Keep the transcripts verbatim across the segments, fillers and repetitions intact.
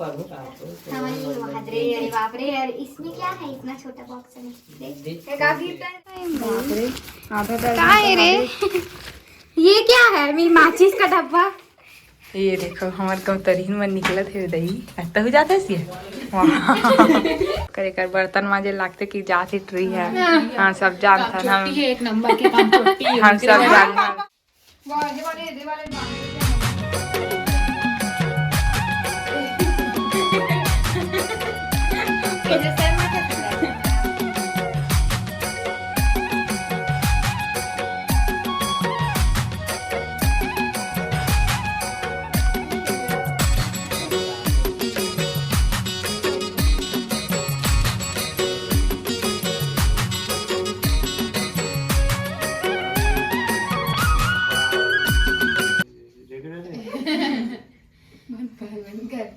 समझ नहीं हुआ। अरे, अरे बाप रे, यार, इसमें क्या है इतना छोटा बॉक्स में? देख। ये का गिफ्ट है? बाप रे, आधा दर्जन का है रे? ये क्या है? मेरी माचिस का डब्बा। ये देखो, हमार कौतरहीन मन निकलत हे दही। अत्ता हो जाते सी। वाह। कर एकर बर्तन माजे लागते कि जात ही ट्री है। हाँ, सब जानथन हम। एक नंबर के काम चोटी है। हम सब जानथन। बंद कर, बंद कर।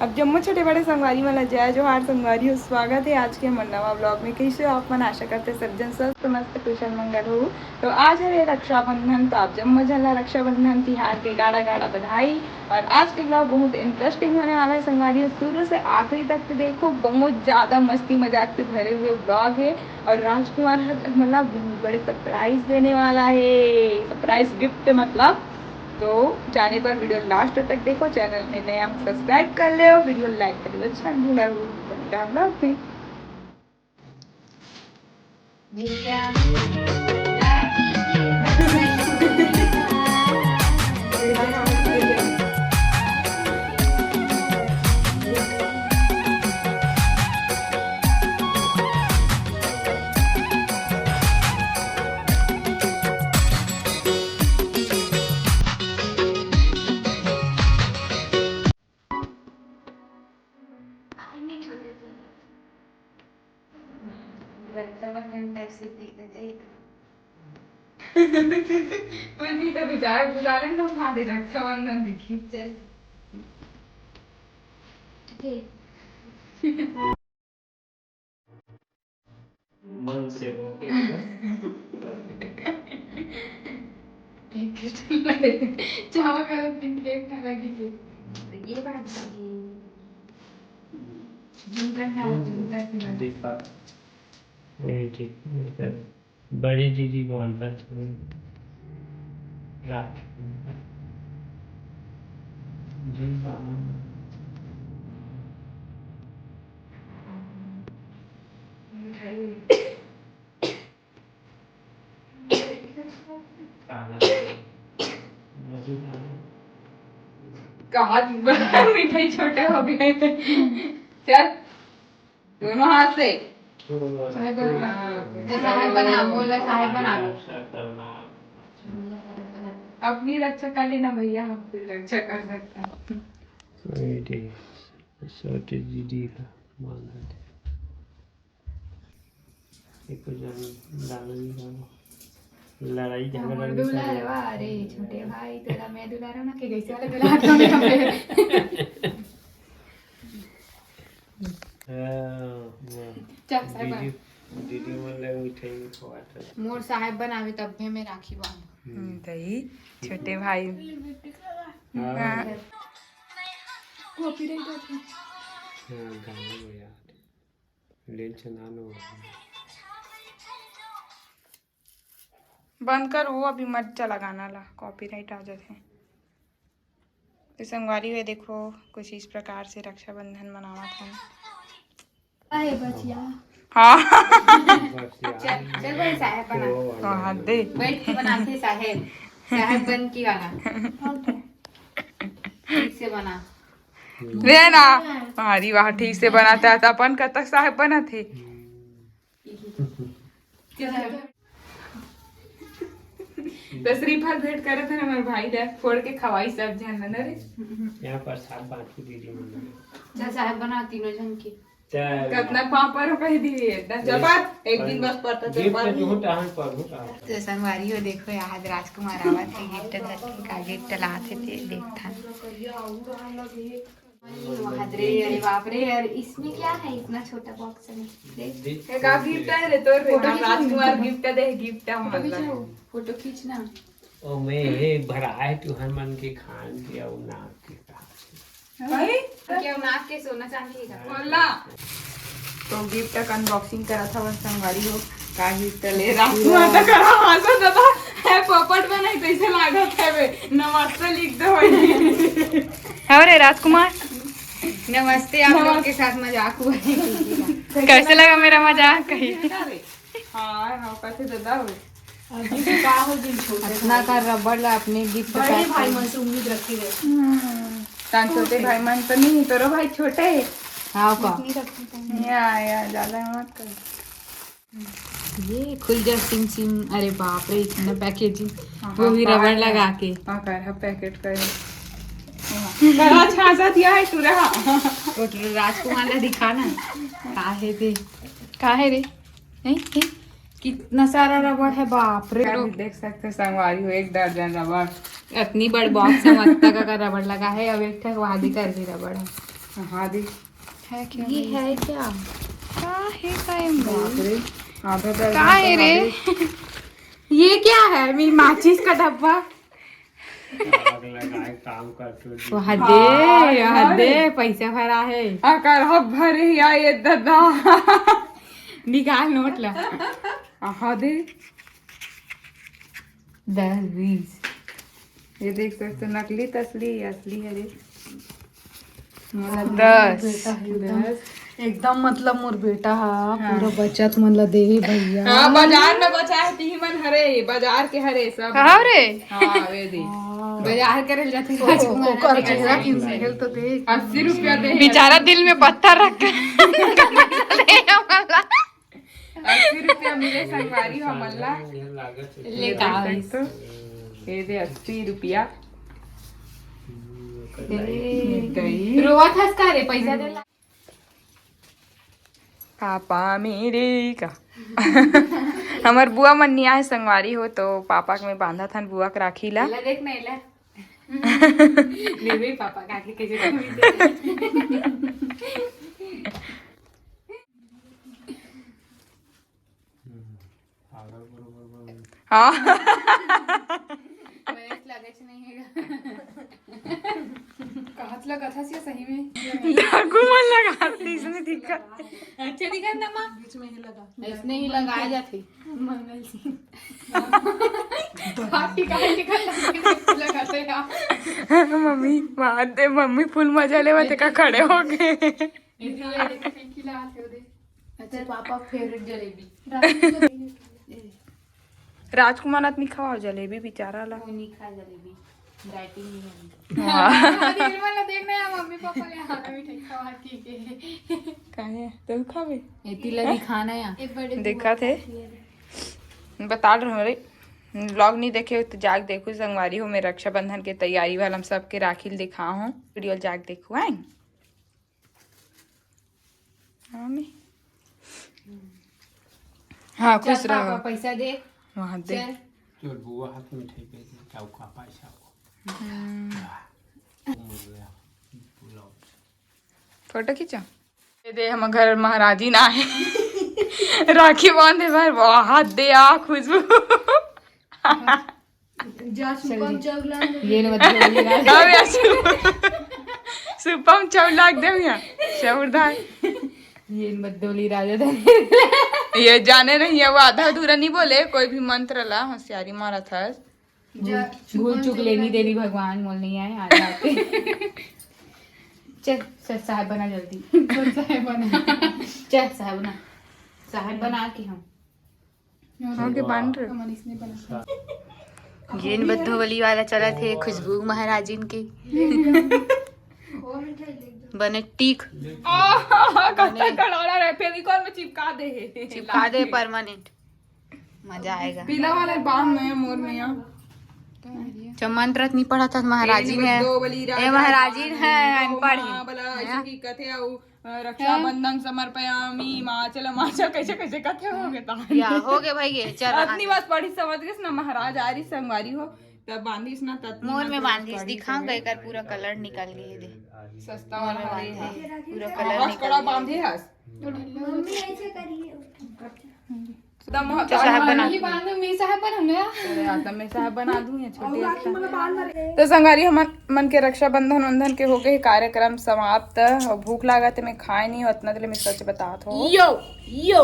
अब जम्मो छोटे बड़े संगवारी मन ला जय जोहार संगवारी हो, स्वागत है आज के हमर नवा ब्लॉग में। कैसे हो आप मन? आशा करते सब जन स्वस्थ मस्त कुशल मंगल हो। तो आज है रक्षाबंधन, तो आप जम्मो झन ला रक्षाबंधन तिहार के गाड़ा गाड़ा बधाई। और आज के ब्लॉग बहुत इंटरेस्टिंग होने वाला है संगवारी हो, शुरू से आखिरी तक तो देखो, बहुत ज्यादा मस्ती मजाक से भरे हुए ब्लॉग है। और राजकुमार हर मतलब बहुत बड़े सरप्राइज देने वाला है, सरप्राइज गिफ्ट मतलब। तो जाने पर वीडियो लास्ट तक देखो, चैनल में नए आप सब्सक्राइब कर ले, वीडियो लाइक कर ले, अच्छा लगा तो बने रहो ब्लॉग में। रक्षाबंधन टाइप से दिख जाए। कुछ भी तो विचार बुला लें तो वहाँ दे रक्षाबंधन दिखी। चल। ठीक। मन से चावा का पिन केक ना लगी थी। ये बात है। झुमका ना, झुमका की बात। देखा। ये ठीक, ये कर। बड़ी दीदी बोल रहा था। रात। जी। कहा मिठाई छोटे हो गए। चल, दोनों हाथ से। साहेब बना, बोला साहेब बना। अपनी रक्षा कर लेना भैया, हम फिर रक्षा कर सकते हैं। छोटी दीदी का मान है। एको जन डालो नहीं डालो। लड़ाई झगड़ा हमर नहीं दुलार करे। वाह, अरे छोटे भाई, तोला मैं दुलारा ना के कैसे वाला दुलार तो नहीं हमें। हाँ, वाह। चल, साहेब बना। दीदी, दीदी मन ले मिठाई खवात है। मोर साहेब बनावे तब भी मैं राखी बांध। हम्म। हम्म, दही, छोटे भाई। हाँ। हाँ। Copyright आथे। हाँ, गाना में यार। ले चला लो। बंद कर वो, अभी मत चला गाना ला, कॉपीराइट आ जाथे। तो संगवारी हुए देखो, कुछ इस प्रकार से रक्षाबंधन मनावत हन। अरे बचिया। हाँ। बस यार। चल, चल भाई साहेब बना। हाँ, दे। बैठ के बनाते साहेब। साहेब बन के वाला। ठीक से बना। ले ना। अरे वाह, ठीक से बनाता है तो अपन कब तक साहेब बना थे। तो श्रीफल भेंट करे थे ना, हमारे भाई ले फोड़ के खवाई सब झन ला ना रे। यहाँ पर साहब बांटू दीदी मन। चल साहेब बना तीनों झन के। चल। कतना पापड़ हो कह दिए, इतना चपात, एक दिन बस पड़ता गिफ्ट चपात। तो झूठ आहन पर झूठ आहन। तो संगवारी हो देखो, आज राजकुमार आवत हे गिफ्ट धर के, का गिफ्ट लात हे ते देखथन। अरे बाप रे, अरे बाप रे, यार, इसमें क्या है इतना छोटा बॉक्स में? देख। देख, ये का गिफ्ट है रे तोर रे? फोटो खींच राजकुमार लो। गिफ्ट दे, गिफ्ट है फोटो हमारा। खींचो, फोटो खींचना। ओ मैं, हे भरा है तुहर मन के खान के अउ नाक के का। भाई, क्या नाक के सोना चांदी का? बोला। तो गिफ्ट का अनबॉक्सिंग करा था बस संगवारी हो। का गिफ्ट ले रात माता करा हां से दादा। है पोपट में नहीं, कैसे लागत है बे? नमस्ते लिख दो भाई। अरे राजकुमार, नमस्ते। आप लोग के साथ मजाक हुआ है। कैसे लगा मेरा मजाक? कही। हाँ, हाँ, कैसे दादा हो? अभी तो का हो दिन छोटे इतना भाई। का रबड़ ला अपने गिफ्ट बड़े पैक भाई कर मन से उम्मीद रखी रहे। हम्म। तान छोटे भाई मन तो नहीं, तोरो भाई छोटे है। हाँ का? नहीं रखी तो नहीं। या, या, ज्यादा मत कर। ये खुल जा सिम सिम। अरे बाप रे, इतना पैकेजिंग। हाँ, वो भी हाँ, रबड़ हाँ। लगा के। हाँ, कर, हाँ, पैकेट कर। हाँ। करा छासा दिया है तू रहा। वो तो राजकुमार ने दिखाना। काहे दे? काहे रे? हैं? हैं? कितना सारा रबड़ है, बाप रे। आप भी देख सकते हैं संगवारी हो, एक दर्जन रबड़। इतनी बड़ बॉक्स है, मत्ता का रबड़ लगा है, अब एक ठक वादी कर भी रबड़ है। हाँ दी। है क्या ये भाई? है क्या? का है का ये बाप भाई? रे, आधा दर्जन का है तो रे? आधे। ये क्या है? मेरी माचिस का डब्बा। आग लगाए काम करते हो। वहाँ हाँ, दे, वहाँ अरे। दे, पैसा भरा है। अकर हब भरे या ये दादा। निकाल नोट ला। आहा दे। दस, बीस। ये देख सकते हो, नकली तसली, असली है रे। मतलब दस। बेटा है एकदम, दस। एकदम मतलब मोर बेटा हा, हाँ। पूरा बचत मन ला देही भैया। हाँ, बाजार में बचा है, तिही मन हरे, बाजार के हरे सब। हाँ रे। हाँ, वे दे। हाँ। बाजार करे जाते ओ-, राजकुमार ओकर के चेहरा साथ। की महल तो देख। अस्सी रुपया दे। बेचारा दिल में पत्थर रख के दे हमला। अस्सी रुपया मिले संगवारी हमन ला। ले का देख सकते हो। ये दे अस्सी रुपया। ए, गई। रोवत हस का रे, पैसा दे ला। पापा मेरे का। हमर बुआ मन निया है संगवारी हो, तो पापा के मैं बांधा थन बुआ के राखी ला। एला देख ना, एला। ले बे पापा का आगे कैसे कमी दे। हाँ। महेश लगेच नहीं है। कहत लगत हस या सही में? लागू मन लगा इसने दिखा। अच्छा दिखा ना माँ। बीच में ही लगा। इसने ही लगाया जाते। मंगल सिंह। काटी, काटी, काटी लगाते हैं। मम्मी, वहाँ दे, मम्मी फुल मजा लेवत हे का खड़े हो गए। इधर ये देखो, पिंकी ला आते हो दे। अच्छा, पापा फेवरेट जलेबी। राजकुमार आदमी खवाओ जलेबी बेचारा ला। वो नहीं खा जलेबी, डाइटिंग नहीं है। वाह। अरे, इनमें ना देखना है, मम्मी पापा ले हाथ में ठीक खवा, ठीक है। काहे? तू खाबे? ये तिला भी खाना है। एक बड़े देखा थे? बता रहे हो रे, व्लॉग नहीं देखे हो तो जाके देखो संगवारी हो। मैं रक्षाबंधन के तैयारी वाला हम सबके राखी ल दिखा हूँ, वीडियो जाके देखो। आए हाँ, मैं। हाँ, खुश चल, रहो। पापा, पैसा दे। वहाँ दे। चल। चल, बुआ हाथ में ठीक है, क्या का पैसा हो? हम्म। वाह, घूम गया। बुलाओ। फोटो खींचो। ये दे, हम घर महाराजी ना है। राखी बांधे बर, वाह, हाथ दे, आ, खुशबू। जा सुपम चौगला ये न बदोली राजा। का बे आसु? सुपम चौलाक देव यहाँ। चौरदार। ये न बदोली राजा धरे। ये जाने नहीं है, वो आधा अधूरा नहीं बोले, कोई भी मंत्र ला, होशियारी मारा था। जा भूल, भूल सुपम चूक चौगला लेनी देनी भगवान मोल नहीं आए, आ जाते। चल, चल साहब बना जल्दी। चल साहब बना। चल साहब बना। साहब बना के हम। हो गे बांध। हमन इसने बना। जेन बद्धोवली वाला चलत हे, खुशबू महाराजिन के। बने टीक। आह, कत्ता कड़ौरा रहे, फेविकॉल में चिपका दे हे। चिपका दे परमानेंट। मजा आएगा। पीला वाला बांध में, मोर में या। अच्छा, मंत्र नहीं पढ़ा था महाराजिन है। दो बली ए, राजा महाराजिन है, अनपढ़ है। माँ बला, ऐसे हैं? की कथे अउ अ, रक्षाबंधन समर्पयामि, माचल, माचल, कैसे, कैसे कथे हो गे ता? या, हो गे भाई, ये चल रहा अतनी है। बस पढ़ी समझ गेस ना, महाराज आ रही संगवारी हो, तब बांधिस ना, तब मोर में बांधिस, दिखाऊं गए कर पूरा कलर निकल गए दे। सस्ता वाला बांधे है। पूरा कलर हस निकल कड़ा गए। बांधे हस। मम्मी ऐसे करिए। एकदम चाहे बना नहीं बांधू, मैं साहब बनूंगा। अरे यार, तब मैं साहब बना दूं या छोटी और राखी एकता। मतलब बांध दे। तो संगवारी, हमन मन के रक्षाबंधन वंधन के हो गए कार्यक्रम समाप्त। और भूख लागत हे, मैं खाए नहीं हूँ उतना, तो ले मैं सच बतात हूँ। यो, यो।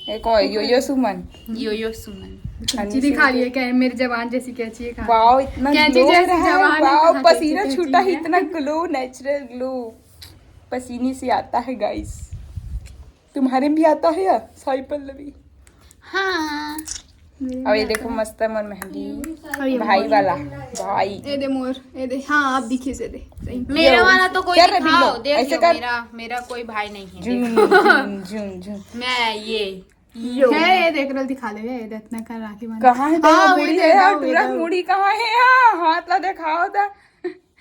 ये कौन है? यो यो सुमन। यो यो सुमन। अन्नी चीनी से खा लिए क्या? मेरी जबान जैसी कैंची है, खा। वाओ, इतना कैंची ग्लो जैसी रहा है। जबान है, वाओ, कहाँ पसीना कैंची छूटा है, कैंची है। इतना ग्लो, नेचुरल ग्लो पसीने से आता है गाइस। तुम्हारे भी आता है या साई पल्लवी? हाँ। मेरे अब भी ये आता देखो है। मस्त मन मेहंदी। और ये भाई मोर। वाला। भाई। ये दे मोर, ये दे। हाँ, आप दिखिए से दे। सही। मेरा यो, वाला तो कोई क्या रे दिखाओ, बिल्लो? देखियो, ऐसे कर। मेरा, मेरा कोई भाई नहीं है, झुम, देखो। झुम, झुम, झुम। मैं ये, यो। है, ये देख लो, दिखा ले, ये दे, इतना कर राखी बांध। कहाँ है तेरा हाँ, मुड़ी ये है यार, देखो, टूरा देखो। मुड़ी कहाँ है यार? हाथ ला दिखाओ ता।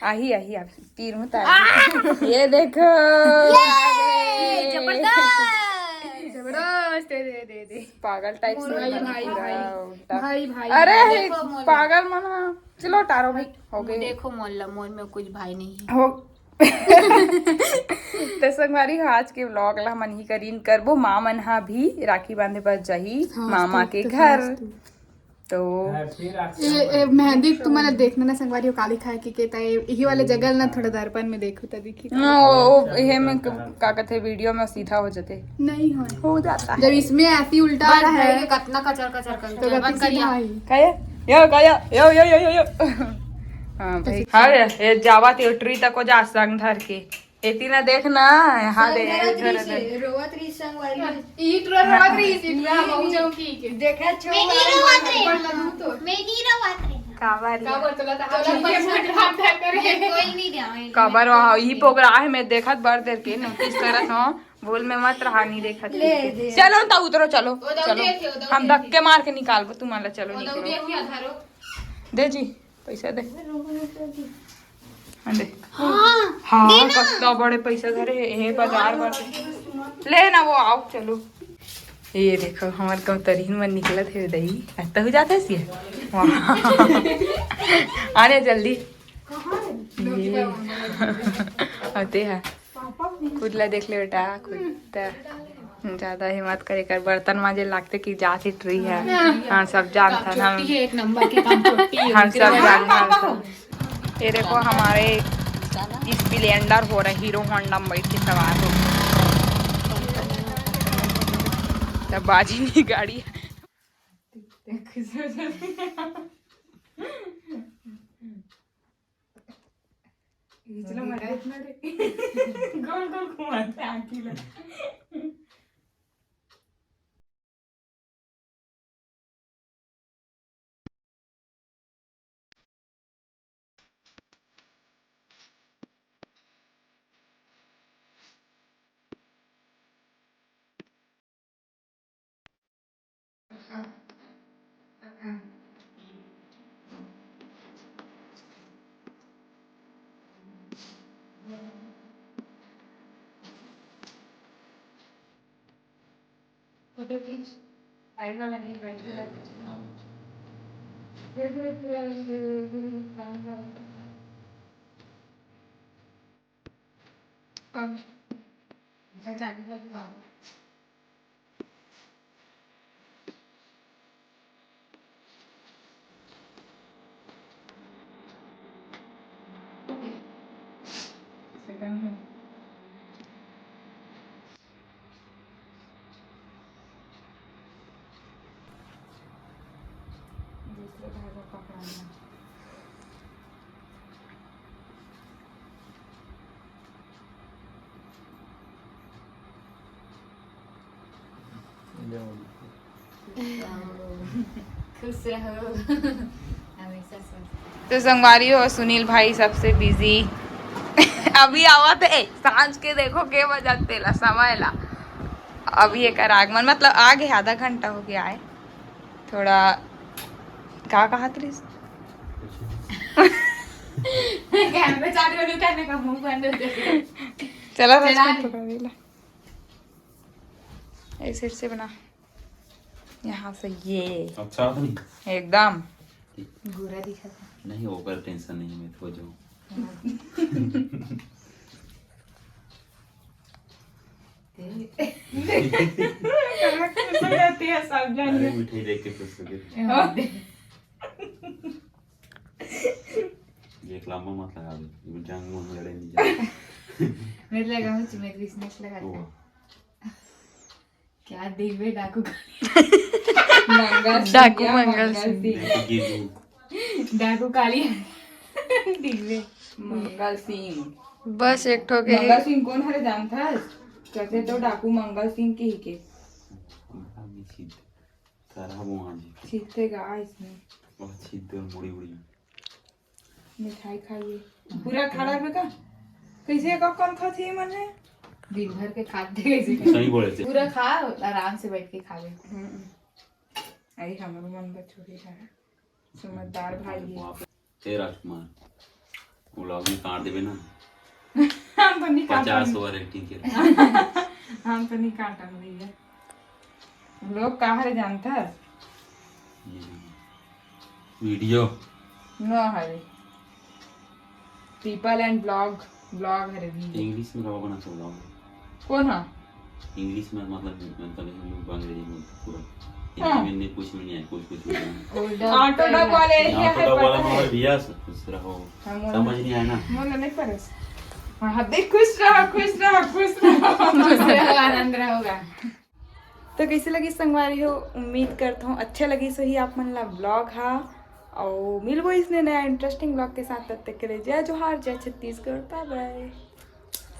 आही, आही, आही, तीर में तार। ये देखो। ये, जबरदस्त। जबरदस्त, दे, दे, दे, दे। पागल टाइप से भाई, बना भाई, पूरा भाई। उल्टा। भाई, भाई, अरे, भाई। देखो, मोला। पागल मना। चलो, टारो भाई, हो गए। देखो, मोला, मोर में कुछ भाई नहीं है। हो। तो संगवारी, आज के व्लॉग ला हमन ही करीन करबो। माँ मन हा भी राखी बांधे बर जाही हाँ, मामा तो, के तो घर। तो ए, ए, मेहंदी तुम्हारा देखना ना संगवारी, हो काली खाए के, के त ए, यही वाले जगह ना थोड़ा दर्पण में देखो त दिखी। हाँ, वो, वो, ये में क-, का कहते, वीडियो में सीधा हो जाते। नहीं हो। हो जाता है। जब इसमें ऐसी उल्टा वाला है, कतना कचर कचर कर तो गलती सीधा ही। काया? यो, काया? यो, यो, यो, यो, यो। हाँ भाई। हाँ, ये, ये जावा ते ट्री तक को जा संग धर के। एती ना देख ना, हाँ दे, संग धर इधर, रहिस इधर। हे, रोवत रहिस संगवारी। ईट रो रोवत रहिस, ईट रो, ये बहुत भी चौकी के। देखा छो मैं नहीं वाला रोवत रहे। बड़ लगू तो। मैं नहीं रोवत रहे। काबर काबर तोला तो तोला हाथ पैसा हाथ धर करे। ये कोई नहीं जावे। काबर वहाँ ई प्रोग्राम है, मैं देखत बर देर के नोटिस करत हूँ, बोल मैं मत रहा, नहीं देखत ले के। दे। चलो तो उतरो, चलो, वो दऊ चलो। देखे, वो दऊ हम देखे। धक्के मार के निकालबो तुम्हारा, चलो वो दऊ निकलो। देखे, धरो। दे जी। पैसा दे। हाँ, दे। हाँ, हाँ, दे ना। कत्ता बड़े पैसा धरे हे, हे बाजार बर। ले ना वो, आओ, चलो। ये देखो, हमार कमतरहीन मन निकलत हे दई। आ, तहु जात हे सिया? वाह। आने जल्दी। ये। आते हैं। खुद ला देख ले बेटा, खुद त ज्यादा ही मत करे कर। बर्तन मांजे लागते कि जात ही ट्री है। हाँ, सब जानता हम। एक नंबर के काम चोटी है। हम सब जानता हम। ये देखो हमारे स्प्लेंडर हो रहा है, हीरो होंडा में बैठ के सवार हो। तब बाजी नहीं गाड़ी। खींच लो मत, इतना रे। गोल गोल घुमाते आंखी ला। दूसरे धागा पकड़ना। खुश रहो। हमेशा स्वस्थ। तो संगवारी हो, सुनील भाई सबसे बिजी। अभी आवत हे, सांझ के देखो के बजत तेला, समय ला। अभी एकर आगमन, मतलब, आ गए, आधा घंटा हो गया है। थोड़ा का कहत रहिस? कैमरा चालू होने का, मुंह बंद हो जाए। चला, चला। पकड़ ले। ऐसे, ऐसे बना, यहाँ से ये। अच्छा तो नहीं? एकदम। गोरा दिखा था। नहीं, ओकर टेंशन नहीं है, मैं तो जाऊँ। ये सब जान अरे गए। मिठाई देख के खुश हो गए। हाँ। ये एक लंबा मत लगा दे, ये जान मुंह में लड़े नहीं जाए। मेरे लगा मुझे, मेरे इसने लगा वो था। क्या देवे डाकू काली। मंगल सिंह डाकू या मंगल मंगल सिंह। सिंह। देख के गेहूं। डाकू काली। देवे। मंगल सिंह। बस एक ठो के मंगल सिंह कोन हरे जानथस? कहते तो डाकू मंगल सिंह के ही के। भाभी छिद। तारा बुआ जी। छिदथे गा इसमें। बहुत छिद और मुड़ी उड़ी। मिठाई खाइए। पूरा खा डालबे का? कैसे का कौन खाथे मन है? दिन भर के खाते कैसे? सही बोले थे। पूरा खा, आराम से बैठ के खा ले। हम्म। अरे हमारे मन का छोड़ी है। समझदार भाई है। बाप रे। ए राजकुमार, व्लॉग में काट देबे ना। हम तो नहीं पचास काटन। ओवर एक्टिंग के। हम तो नहीं काटन भैया। लोग का हरे जानथस? वीडियो। न हरे। People and blog, blog हरे भी। इंग्लिश में का बना सकता हूँ? कौन हा? इंग्लिश में मतलब, मतलब अंग्रेजी में पूरा। हाँ। हिंदी में नहीं, कुछ में नहीं है, कुछ कुछ में नहीं है। ऑटो डॉक वाले यहाँ क्या तो है डॉग वाला पता है? हमारा भैया, खुश रहो। हम समझ नहीं आया ना? मोला नहीं परस। हाँ, देख, खुश रहो, खुश रहो, खुश रहो। खुश रहो, आनंद रहोगा। तो कैसे लगी संगवारी हो? उम्मीद करता हूँ अच्छा लगी सही आप मन ला ब्लॉग हा। और मिलबो इसने नया इंटरेस्टिंग ब्लॉग के साथ। तब तक के लिए जय जोहार, जय छत्तीसगढ़, बाय बाय।